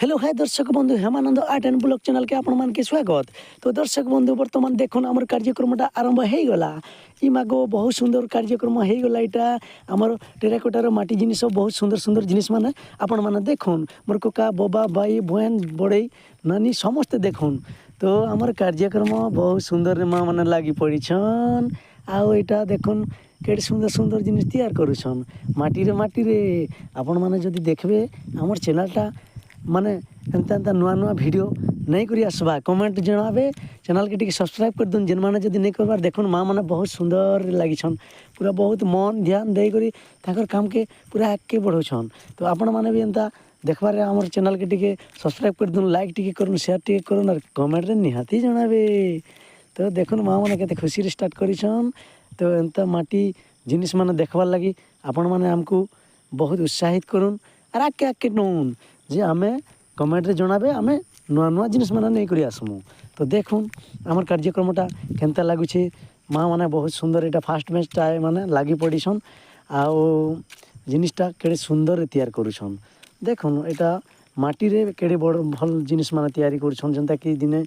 Hello high ଦର୍ଶକ ବନ୍ଧୁ, Hemananda art and blog ଚ୍ୟାନେଲକେ ଆପଣମାନକେ ସ୍ୱାଗତ। ତ ଦର୍ଶକ ବନ୍ଧୁ, ବର୍ତ୍ତମାନ ଦେଖୁନ୍, ଆମର କାର୍ଯ୍ୟକ୍ରମଟା ଆରମ୍ଭ ହେଇଗଲା। ଇ ମାଗୋ, ବହୁତ ସୁନ୍ଦର କାର୍ଯ୍ୟକ୍ରମ ହେଇଗଲା। ଏଇଟା ଆମର ଟେରାକୋଟାର ମାଟି ଜିନିଷ, ବହୁତ ସୁନ୍ଦର ସୁନ୍ଦର ଜିନିଷ ମାନେ ଆପଣମାନେ ଦେଖୁନ୍। ମୋର କକା, ବବା, ଭାଇ, ବହେନ, ବଡ଼େଇ, ନାନୀ ସମସ୍ତେ ଦେଖୁନ୍। ତ ଆମର କାର୍ଯ୍ୟକ୍ରମ ବହୁତ ସୁନ୍ଦରରେ ମା ମାନେ ଲାଗି ପଡ଼ିଛନ୍। ଆଉ ଏଇଟା ଦେଖୁନ୍, କେଡ଼େ ସୁନ୍ଦର ସୁନ୍ଦର ଜିନିଷ ତିଆରି କରୁଛନ୍ ମାଟିରେ ମାଟିରେ। ଆପଣମାନେ ଯଦି ଦେଖିବେ ଆମର ଚ୍ୟାନେଲଟା, ମାନେ ଏନ୍ତା ଏନ୍ତା ନୂଆ ନୂଆ ଭିଡ଼ିଓ ନେଇକରି ଆସବା, କମେଣ୍ଟ ଜଣାବେ, ଚ୍ୟାନେଲ୍କେ ଟିକେ ସବସ୍କ୍ରାଇବ୍ କରିଦିଅନ୍ ଯେନ୍ମାନେ ଯଦି ନେଇ କରବାର୍। ଦେଖୁନ୍, ମା ମାନେ ବହୁତ ସୁନ୍ଦର ଲାଗିଛନ୍, ପୁରା ବହୁତ ମନ ଧ୍ୟାନ ଦେଇକରି ତାଙ୍କର କାମକେ ପୁରା ଆଗକେ ବଢ଼ଉଛନ୍। ତ ଆପଣମାନେ ବି ଏନ୍ତା ଦେଖବାରେ ଆମର ଚ୍ୟାନେଲ୍କେ ଟିକେ ସବସ୍କ୍ରାଇବ୍ କରିଦିଅନ୍, ଲାଇକ୍ ଟିକେ କରୁନ୍, ସେୟାର ଟିକେ କରୁନ୍ ଆର୍ କମେଣ୍ଟରେ ନିହାତି ଜଣାବେ। ତ ଦେଖୁନ୍, ମା ମାନେ କେତେ ଖୁସିରେ ଷ୍ଟାର୍ଟ କରିଛନ୍। ତ ଏନ୍ତା ମାଟି ଜିନିଷ ମାନେ ଦେଖବାର୍ ଲାଗି ଆପଣମାନେ ଆମକୁ ବହୁତ ଉତ୍ସାହିତ କରୁନ୍ ଆର୍ ଆଗକେ ଆଗକେ ନଉନ୍ ଯେ ଆମେ କମେଣ୍ଟରେ ଜଣାବେ, ଆମେ ନୂଆ ନୂଆ ଜିନିଷ ମାନେ ନେଇକରି ଆସମୁ। ତ ଦେଖୁନ୍, ଆମର କାର୍ଯ୍ୟକ୍ରମଟା କେନ୍ତା ଲାଗୁଛେ। ମା ମାନେ ବହୁତ ସୁନ୍ଦର, ଏଇଟା ଫାଷ୍ଟ ମ୍ୟାଚ୍ଟା ମାନେ ଲାଗି ପଡ଼ିଛନ୍ ଆଉ ଜିନିଷଟା କେଡ଼େ ସୁନ୍ଦରରେ ତିଆରି କରୁଛନ୍। ଦେଖୁନ୍, ଏଇଟା ମାଟିରେ କେଡ଼େ ବଡ଼ ଭଲ୍ ଜିନିଷ ମାନେ ତିଆରି କରୁଛନ୍, ଯେନ୍ତାକି ଦିନେ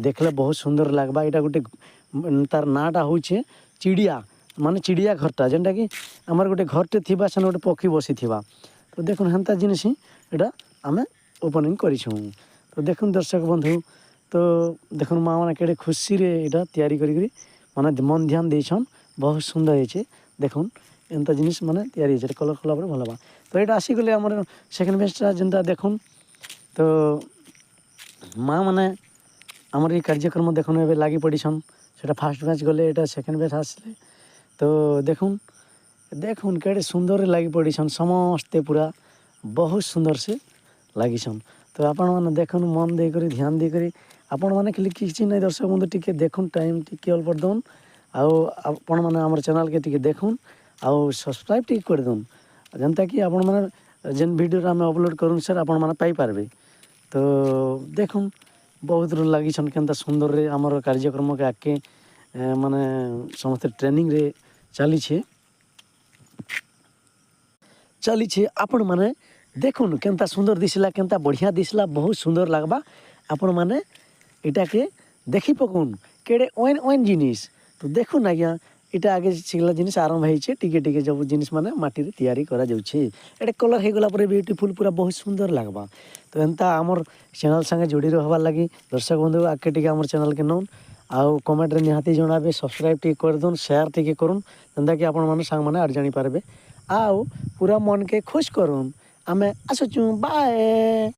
ଦେଖିଲେ ବହୁତ ସୁନ୍ଦର ଲାଗ୍ବା। ଏଇଟା ଗୋଟେ ତାର ନାଁଟା ହଉଛେ ଚିଡ଼ିଆ, ମାନେ ଚିଡ଼ିଆ ଘରଟା, ଯେନ୍ଟାକି ଆମର ଗୋଟେ ଘରଟେ ଥିବା, ସେନେ ଗୋଟେ ପକ୍ଷୀ ବସିଥିବା। ତ ଦେଖୁନ୍, ହେନ୍ତା ଜିନିଷ ହିଁ ଏଇଟା ଆମେ ଓପନିଂ କରିଛୁଁ। ତ ଦେଖୁନ୍ ଦର୍ଶକ ବନ୍ଧୁ, ତ ଦେଖୁନ୍, ମା ମାନେ କେଡ଼େ ଖୁସିରେ ଏଇଟା ତିଆରି କରିକିରି ମାନେ ମନ ଧ୍ୟାନ ଦେଇଛନ୍। ବହୁତ ସୁନ୍ଦର ହେଇଛେ। ଦେଖୁନ୍, ଏନ୍ତା ଜିନିଷ ମାନେ ତିଆରି ହେଇଛେ। କଲର୍ କଲା ପରେ ଭଲ ହେବା। ତ ଏଇଟା ଆସିଗଲେ ଆମର ସେକେଣ୍ଡ ବ୍ୟାଚ୍ଟା ଯେନ୍ତା। ଦେଖୁନ୍ ତ, ମା ମାନେ ଆମର ଏଇ କାର୍ଯ୍ୟକ୍ରମ ଦେଖୁନ୍, ଏବେ ଲାଗି ପଡ଼ିଛନ୍। ସେଟା ଫାଷ୍ଟ ବ୍ୟାଚ୍ ଗଲେ, ଏଇଟା ସେକେଣ୍ଡ ବ୍ୟାଚ୍ ଆସିଲେ। ତ ଦେଖୁନ୍ ଦେଖୁନ୍, କେଡ଼େ ସୁନ୍ଦରରେ ଲାଗି ପଡ଼ିଛନ୍ ସମସ୍ତେ, ପୁରା ବହୁତ ସୁନ୍ଦର ସେ ଲାଗିଛନ୍। ତ ଆପଣମାନେ ଦେଖୁନ୍, ମନ ଦେଇକରି, ଧ୍ୟାନ ଦେଇକରି। ଆପଣମାନେ ଖାଲି କିଛି ନାଇଁ ଦର୍ଶକ ବନ୍ଧୁ, ଟିକେ ଦେଖୁନ୍, ଟାଇମ୍ ଟିକେ ଅଳ୍ପ ଦଉନ୍ ଆଉ ଆପଣମାନେ ଆମର ଚ୍ୟାନେଲ୍କେ ଟିକେ ଦେଖୁନ୍ ଆଉ ସବସ୍କ୍ରାଇବ୍ ଟିକେ କରିଦଉନ୍, ଯେନ୍ତାକି ଆପଣମାନେ ଯେନ୍ ଭିଡ଼ିଓଟା ଆମେ ଅପଲୋଡ଼ କରୁନ୍ ସାର୍, ଆପଣମାନେ ପାଇପାରିବେ। ତ ଦେଖୁନ୍, ବହୁତ ଲାଗିଛନ୍, କେନ୍ତା ସୁନ୍ଦରରେ ଆମର କାର୍ଯ୍ୟକ୍ରମକେ ଆଗକେ ମାନେ ସମସ୍ତେ ଟ୍ରେନିଂରେ ଚାଲିଛେ ଚାଲିଛେ। ଆପଣମାନେ ଦେଖୁନ୍, କେନ୍ତା ସୁନ୍ଦର ଦିଶଲା, କେନ୍ତା ବଢ଼ିଆ ଦିଶଲା, ବହୁତ ସୁନ୍ଦର ଲାଗ୍ବା। ଆପଣମାନେ ଏଟାକେ ଦେଖି ପକଉନ୍, କେଡ଼େ ଓଏନ୍ ଓଏନ୍ ଜିନିଷ। ତ ଦେଖୁନ୍ ଆଜ୍ଞା, ଏଇଟା ଆଗେ ସେଗୁଲା ଜିନିଷ ଆରମ୍ଭ ହେଇଛେ। ଟିକେ ଟିକେ ସବୁ ଜିନିଷ ମାନେ ମାଟିରେ ତିଆରି କରାଯାଉଛି। ଏଇଟା କଲର୍ ହେଇଗଲା ପରେ ବିୟୁଟିଫୁଲ୍, ପୁରା ବହୁତ ସୁନ୍ଦର ଲାଗ୍ବା। ତ ଏନ୍ତା ଆମର ଚ୍ୟାନେଲ୍ ସାଙ୍ଗେ ଯୋଡ଼ି ରହିବାର୍ ଲାଗି ଦର୍ଶକ ବନ୍ଧୁ, ଆଗକେ ଟିକେ ଆମର ଚ୍ୟାନେଲ୍କେ ନଉନ୍ ଆଉ କମେଣ୍ଟରେ ନିହାତି ଜଣାବେ, ସବସ୍କ୍ରାଇବ୍ ଟିକେ କରିଦଉନ୍, ସେୟାର ଟିକେ କରୁନ୍, ଯେନ୍ତାକି ଆପଣମାନେ ସାଙ୍ଗମାନେ ଆର୍ ଜାଣିପାରିବେ ଆଉ ପୁରା ମନକେ ଖୁଶ କରୁନ୍। ଆମେ ଆସୁଛୁ, ବାଏ।